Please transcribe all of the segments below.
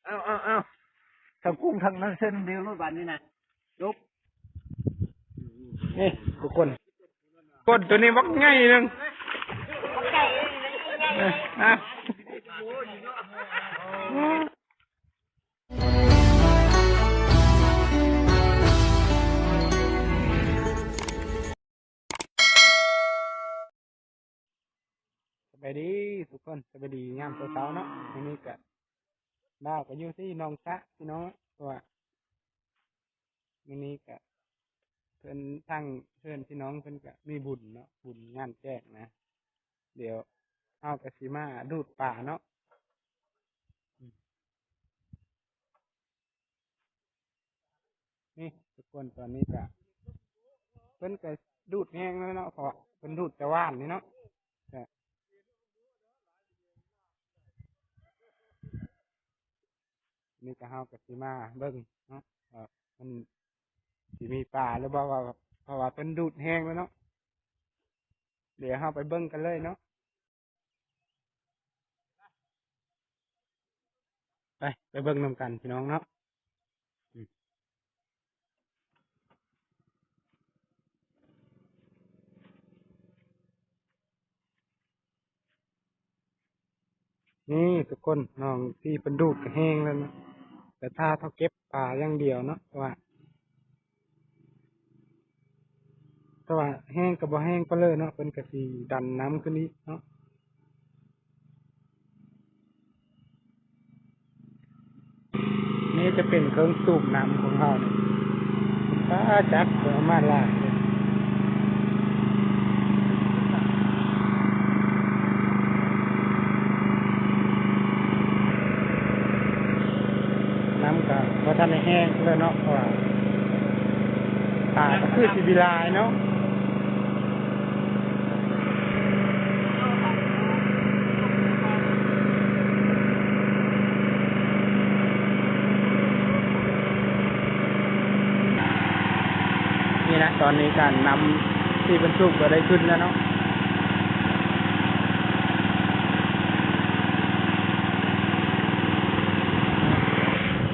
ເອົາ ເອົາ ເອົາ ທັງກຸ້ງທັງນັ້ນເສັ້ນດຽວໂລດບາດນີ້ນະ ຈົບ. ນີ້ທຸກຄົນ ກົນໂຕນີ້ບັກໃຫຍ່ໜຶ່ງ ເອີ ນະ. ສະບາຍດີທຸກຄົນ ສະບາຍດີຍາມເຊົ້າໆເນາະ. ມື້ນີ້ກະ ບ່າວກະຢູ່ທີ່ໜອງສະພີ່ນ້ອງ ເພາະວ່າມື້ນີ້ກະເພິ່ນ ທາງເຮືອນພີ່ນ້ອງເພິ່ນກະມີບຸນເນາະ ບຸນງານແຈກນະ. ດຽວເຮົາກະຊິມາດູດປາເນາະ. ນີ້ທຸກຄົນ ຕອນນີ້ກະ ເພິ່ນກະດູດແຮງແລ້ວເນາະ ເພາະວ່າເພິ່ນດູດແຕ່ວານນີ້ເນາະ. ກະ ນີ້ກະເຮົາກະຊິມາເບິ່ງເນາະ ວ່າມັນຊິມີປາຫຼືບໍ່ ວ່າ ເພາະວ່າເພິ່ນດູດແຮງແລ້ວເນາະ. ດຽວເຮົາໄປເບິ່ງກັນເລີຍເນາະ. ໄປ ໄປເບິ່ງນຳກັນພີ່ນ້ອງເນາະ. ນີ້ທຸກຄົນ ນ້ອງທີ່ເພິ່ນດູດກະແຮງແລ້ວເນາະ ແຕ່ຖ້າເຮົາເກັບປາຢ່າງດຽວເນາະ ເພາະວ່າ ແຕ່ວ່າແຮງກະບໍ່ແຮງປານໃດເນາະ ເພິ່ນກະຊິດັນນ້ຳຂຶ້ນອີກເນາະ. ນີ້ຈະເປັນເຄື່ອງສູບນ້ຳຂອງເຮົານີ້ ປາຈັກເອົາມາຫຼາຍເລີຍ. ນ້ຳກະບໍ່ທັນໄດ້ແຫ້ງເລີຍເນາະ ເພາະວ່າປາກະຄືຊິມີຫຼາຍເນາະ. ນີ້ນະ ຕອນນີ້ກະນ້ຳທີ່ເພິ່ນສູບກະໄດ້ຂຶ້ນແລ້ວເນາະ.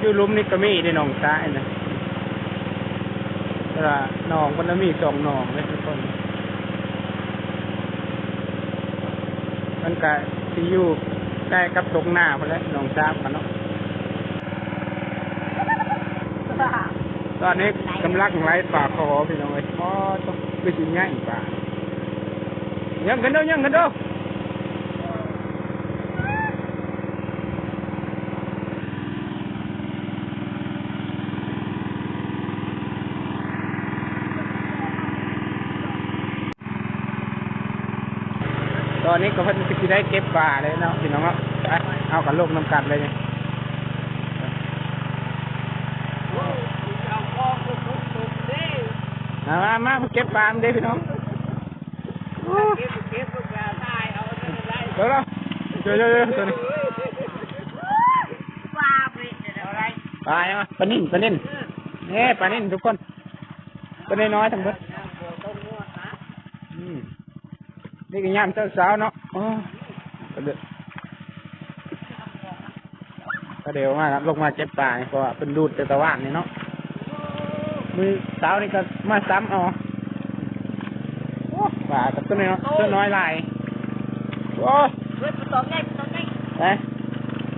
ຢູ່ລຸ່ມນີ້ກະມີເດ້ ໜອງຊາຍນະ ແຕ່ວ່າໜອງເພິ່ນລະມີສອງໜອງເດ້ທຸກຄົນ. ມັນກະຊິຢູ່ໃກ້ກັບທົ່ງນາພຸ້ນແຫຼະ ໜອງຊາຍກະເນາະ. ຕອນນີ້ກຳລັງໄລ່ປາຄໍພີ່ນ້ອງເອີຍ. ອໍ ໂທ້ ຄືຊິໃຫຍ່ປາ. ຍ່າງກັນເດີ ຍ່າງກັນເດີ. ຕອນນີ້ກະເພິ່ນກະຊິໄດ້ເກັບປາແລ້ວເນາະພີ່ນ້ອງເນາະ. ໄປ ເຮົາກະລົງນຳກັນເລີຍນີ້. ມາ ມາ ມາເກັບປານຳເດ້ພີ່ນ້ອງ. ໂອ້ ເກັບ ເກັບ ເກັບ ເອົາ ເອົາ ເອົາ ໂຕນີ້ ປາຫຍັງວະ? ປານິນ ປານິນ. ເອີ ເອີ ປານິນທຸກຄົນ ໂຕນ້ອຍໆທັງເບິດ. ອືມ ນີ້ກະຍາມເຊົ້າໆເນາະ. ໂອ້ ກະເດີ ກະເດີມາ ລົງມາເກັບປານີ້ ເພາະວ່າເພິ່ນດູດແຕ່ຕະຫວ່ານນີ້ເນາະ. ມື້ເຊົ້ານີ້ກະມາຊ້ຳເອົາ. ໂອ້ ປາກະໂຕນ້ອຍເນາະ ໂຕນ້ອຍຫຼາຍ. ໂອ້ ເຮີ້ຍ ປາຕອງໃຫຍ່ ປາຕອງໃຫຍ່. ໄປ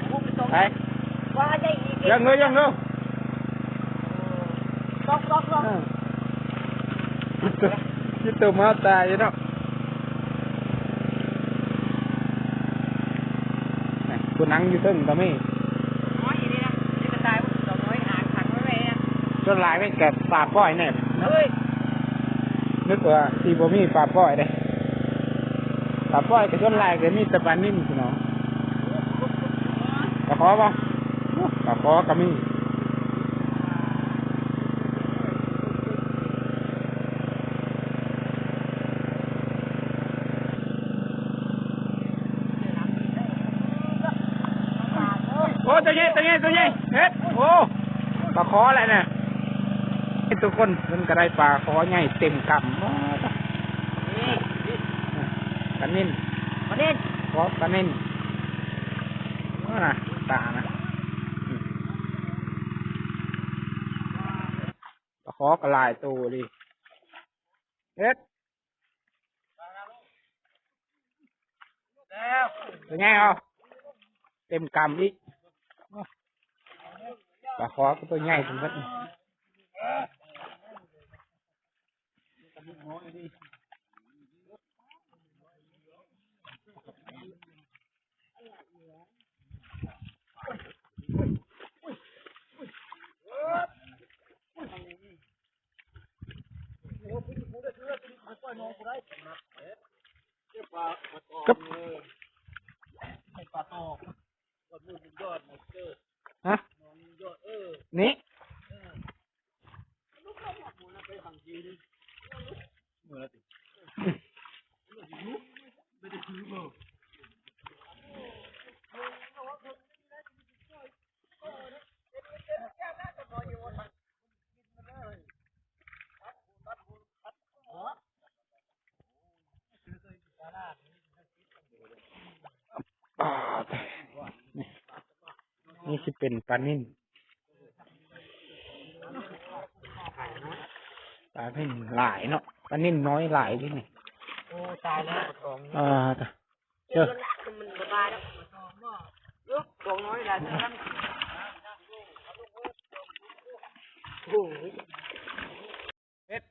ໂອ້ ປາຕອງ ໄປ ວ່າໃຫຍ່ອີກ. ຍັງເລີຍ ຍັງເລີຍ. ລອກ ລອກ ລອກ. ເອີ ຄິດໂຕ ຄິດໂຕມາຕາຍຢູ່ເນາະ. ຜູ້ນັ່ງຢູ່ເທິງກະມີ. ນ້ອຍອີ່ຫຼີນະ ຊິໄປຕາຍບໍ່ ໂຕນ້ອຍ ຫາງຂັງໄວ້ແລ້ວ. ສ່ວນຫຼາຍແມ່ນກະປາປ່ອຍແນ່. ເອີຍ ນຶກວ່າຊິບໍ່ມີປາປ່ອຍເດ້. ປາປ່ອຍກະສ່ວນຫຼາຍກະມີແຕ່ປານິນພີ່ນ້ອງ. ປາຄໍບໍ່? ປາຄໍກະມີ. ໂອ້ ໂຕໃຫຍ່ ໂຕໃຫຍ່ ໂຕໃຫຍ່ ເຮັດ. ໂອ້ ປາຄໍແຫຼະນະ. ທຸກຄົນ ເພິ່ນກະໄດ້ປາຄໍໃຫຍ່ເຕັມກຳ. ປານິນ ປານິນ ເພາະປານິນ. ນະ ຕານະ ອືມ ປາຄໍກໍຫຼາຍໂຕເລີຍ ເຮັດ ຕົວໃຫຍ່ເອົາ ເຕັມກຳອີກ ປາຄໍກໍຕົວໃຫຍ່ເປັນເບິດ. ກັບ ຮະ ນີ້ ປາດ ນີ້ ນີ້ຊິເປັນປານິນ ປານິນຫຼາຍເນາະ ປານິນນ້ອຍຫຼາຍເດ້ນີ້. ໂອ້ ຕາຍແລ້ວ ປາຕອງ ອ່າ ເຈີ ມັນບໍ່ບາຍແລ້ວ ປາຕອງເນາະ ປາຕອງນ້ອຍຫຼາຍ ໂອ້ຍ. ເຮັດ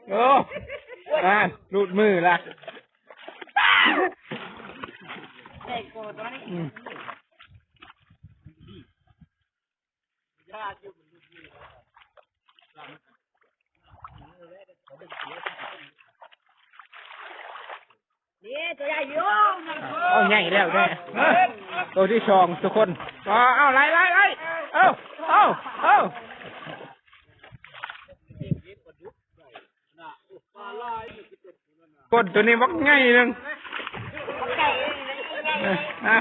ໂອ້ ອ່າ ຫຼຸດມືລະ ອືມ. ນີ້ຕົວໃຫຍ່ຢູ່ ໂອ້ ໃຫຍ່ແລ້ວເດ້ ໂຕທີສອງທຸກຄົນ. ເອົາ ເອົາ ໄລ່ ໄລ່ ໄລ່ ເອົາ ເອົາ ເອົາ ຄົນ ໂຕນີ້ບັກໃຫຍ່ໜຶ່ງ ເອີ ນະ.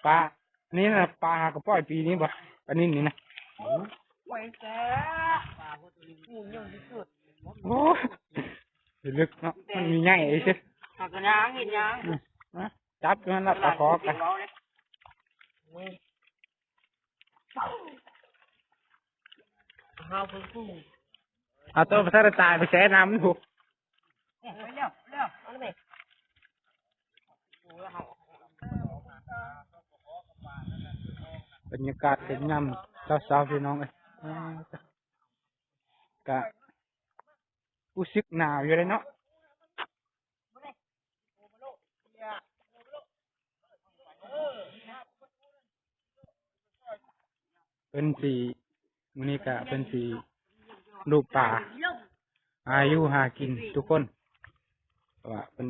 ປາ ນີ້ນະ ປາຫາກະປ່ອຍປີນີ້ບໍ່ ປານິນນີ້ນະ. ໂອ້ຍ ແຕ່ປາໂຫດນີ້ງຸ່ມຍົງທີ່ສຸດ. ໂອ້ຍ ເລິກເນາະ ມັນມີໃຫຍ່ເດ້ ຫາກະຍ່າງເຮັດຫຍັງ ອືມ ນະ ຈັບຢູ່ຫັ້ນລະ ປາຄໍກະ. ເອົາໂຕບໍ່ທັນໄດ້ຕາຍໄປແຊ່ນ້ຳພຸ້ນ. ບັນຍາກາດເປັນຍາມເຊົ້າໆ ພີ່ນ້ອງເອີຍ ກະຮູ້ສຶກໜາວຢູ່ເດ້ເນາະ. ເພິ່ນຊິ ມື້ນີ້ກະເພິ່ນຊິລູບປາ ຫາຢູ່ຫາກິນທຸກຄົນ ເພາະວ່າເພິ່ນ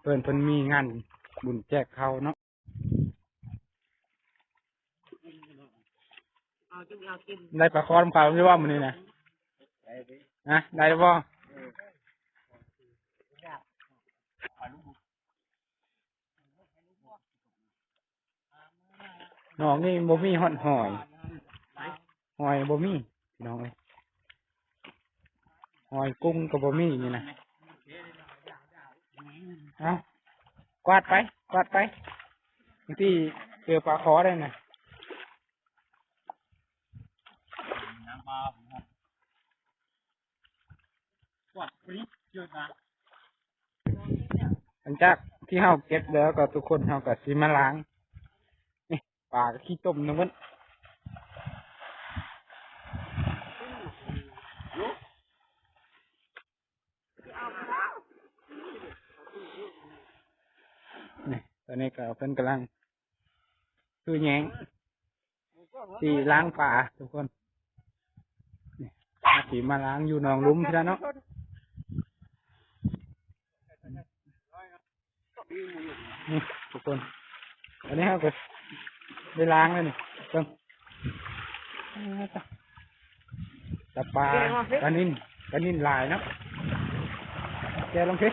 ເພິ່ນ ເພິ່ນມີງານບຸນແຈກເຂົ້າເນາະ. ໄດ້ປາຄໍນຳເຂົາຢູ່ບໍ່ມື້ນີ້ນະ ຮະ ໄດ້ບໍ່? ໜອງນີ້ບໍ່ມີຮອດຫອຍ ຫອຍບໍ່ມີພີ່ນ້ອງເອີຍ ຫອຍກຸ້ງກໍບໍ່ມີນີ້ນະ. ເອົາ ກວາດໄປ ກວາດໄປ ບາງທີເຈີປາຄໍໄດ້ນະ. ຫຼັງຈາກທີ່ເຮົາເກັບແລ້ວກໍທຸກຄົນເຮົາກໍຊິມາລ້າງ ນີ້ ປາກໍຂີ້ຕົມນຳເບິດ. ນີ້ ຕອນນີ້ກໍເພິ່ນກຳລັງຄືແຍງ ຊິລ້າງປາທຸກຄົນ ນີ້ ຊິມາລ້າງຢູ່ໜອງລຸ່ມພຸ້ນລະເນາະ. ນີ້ທຸກຄົນ ອັນນີ້ເຮົາກໍໄດ້ລ້າງແລ້ວນີ້ ເບິ່ງ ຕາປາ ປານິນ ປານິນຫຼາຍເນາະ ແກະລົງພີ້.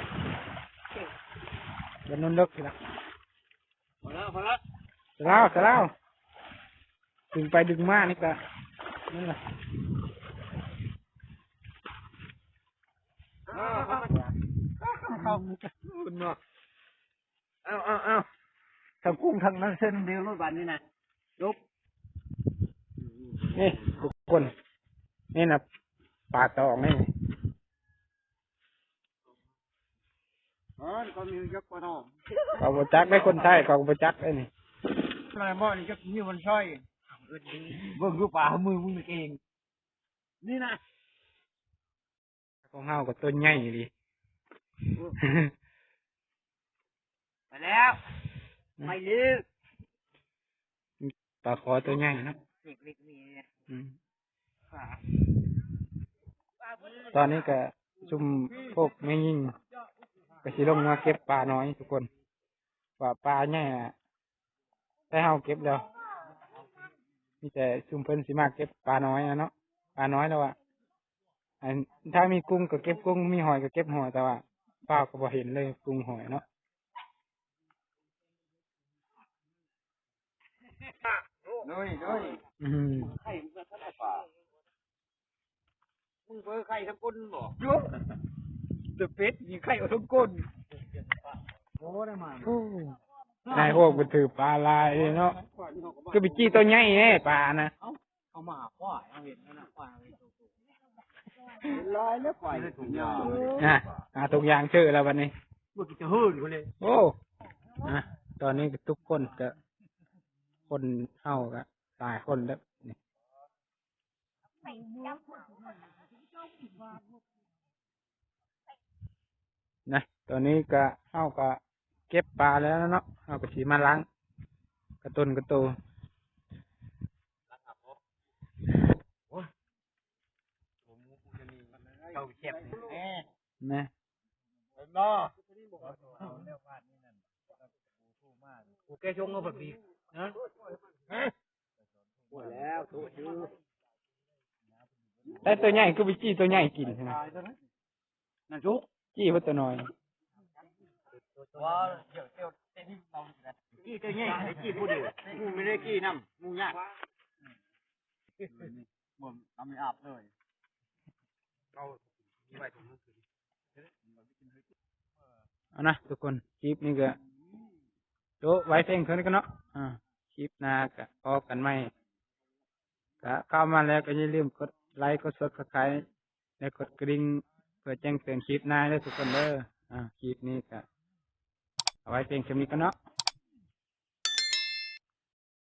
ບໍ່ນອນເດິກຊິລະ ພໍແລ້ວ ພໍແລ້ວ ສະລາວ ສະລາວ ດຶງໄປດຶງມານີ້ກະນັ້ນລະ ເອົາ ເອົາ ເອົາ ທັງກຸ້ງທັງນັ້ນເສັ້ນດຽວໂລດບາດນີ້ນະ ຈົບ ນີ້ທຸກຄົນ ນີ້ນະ ປາຕອງນີ້ ອໍ ກໍມີຈັກປາຕອງ ເຂົາບໍ່ຈັກເດ້ ຄົນໄທເຂົາກໍບໍ່ຈັກເດ້ນີ້ ມາບໍ່ນີ້ຈັກມີຄົນຊ່ອຍ ເບິ່ງຢູ່ປາມືມຶງເອງ ນີ້ນະ ຂອງເຮົາກໍຕົວໃຫຍ່ອີ່ຫຼີ ໄປແລ້ວ ໄປເລີຍ ປາຄໍຕົວໃຫຍ່ເນາະ ເລັກໆນີ້ ອືມ ຕອນນີ້ກະຊຸມພວກແມ່ຍິງກະຊິລົງມາເກັບປານ້ອຍທຸກຄົນ ວ່າປາໃຫຍ່ອະ ແຕ່ເຮົາເກັບແລ້ວ ມີແຕ່ຊຸມເພິ່ນຊິມາເກັບປານ້ອຍນະເນາະ ປານ້ອຍແລ້ວອະ ອັນ ຖ້າມີກຸ້ງກໍເກັບກຸ້ງ ມີຫອຍກໍເກັບຫອຍ ແຕ່ວ່າປາກໍບໍ່ເຫັນເລີຍ ກຸ້ງຫອຍເນາະ ໂດຍ ໂດຍ ອືມ ໄຂ່ມັນກໍທັນໄດ້ປາ ມຶງເປີໄຂ່ທັງກົ້ນບໍ່? ໂອ້ ແຕ່ເປັດນີ້ໄຂ່ອອກທັງກົ້ນ ໂອ້ ໄດ້ມາ ໂອ້ ນາຍໂຮກໄປຖືປາຫຼາຍເນາະ ຄືໄປຈີ້ໂຕໃຫຍ່ແທ້ປານະ ເອົາ ເອົາມາຂວາຍ ເຮົາເຫັນນັ້ນນະ ຂວາຍເຮົາເຫັນໂຕ ເຫັນຫຼາຍແລ້ວຂວາຍ ນະ ຫາທຸກຢ່າງເຈີແລ້ວບັດນີ້ ບໍ່ກິນຈະເຫີນພຸ້ນເດ້ ໂອ້ ນະ ຕອນນີ້ກໍທຸກຄົນກໍ ຄົນເຮົາກໍຫຼາຍຄົນແລ້ວນີ້ ນະ ຕອນນີ້ກະ ເຮົາກະເກັບປາແລ້ວເນາະ ເຮົາກະຊິມາລ້າງກະຕົນກະໂຕ ເຈົ້າແຊບແທ້ ນະ ເຫັນບໍ່ ກູແກຊົງເອົາບັກບີນະ ໂອ້ຍ ແລ້ວໂຕຊື່ ແຕ່ໂຕໃຫຍ່ຄືໄປຈີ້ໂຕໃຫຍ່ກິນຫັ້ນນະ ນັ້ນສຸກ ຈີ້ເພິ່ນໂຕນ້ອຍ ວ່າ ຈີ້ໂຕໃຫຍ່ ໄປຈີ້ຜູ້ດຽວ ໝູ່ບໍ່ໄດ້ຈີ້ນຳ ໝູ່ຍາກ ບໍ່ ເອົາໄປອາບເລີຍ ເອົາ ເອົານະທຸກຄົນ ຄລິບນີ້ກະໂຈະໄວ້ພຽງເທົ່ານີ້ກ່ອນເນາະ ອາ ຄລິບໜ້າກະພໍ້ກັນໃໝ່ ກະເຂົ້າມາແລ້ວກະຢ່າລືມກົດໄລ ກົດຊັບສະໄຄຣບ໌ ແລະ ກົດກະດິ່ງ ເພື່ອແຈ້ງເຕືອນຄລິບໜ້າເດີທຸກຄົນເດີ ອາ ຄລິບນີ້ກະເອົາໄວ້ພຽງເທົ່ານີ້ກ່ອນເນາະ.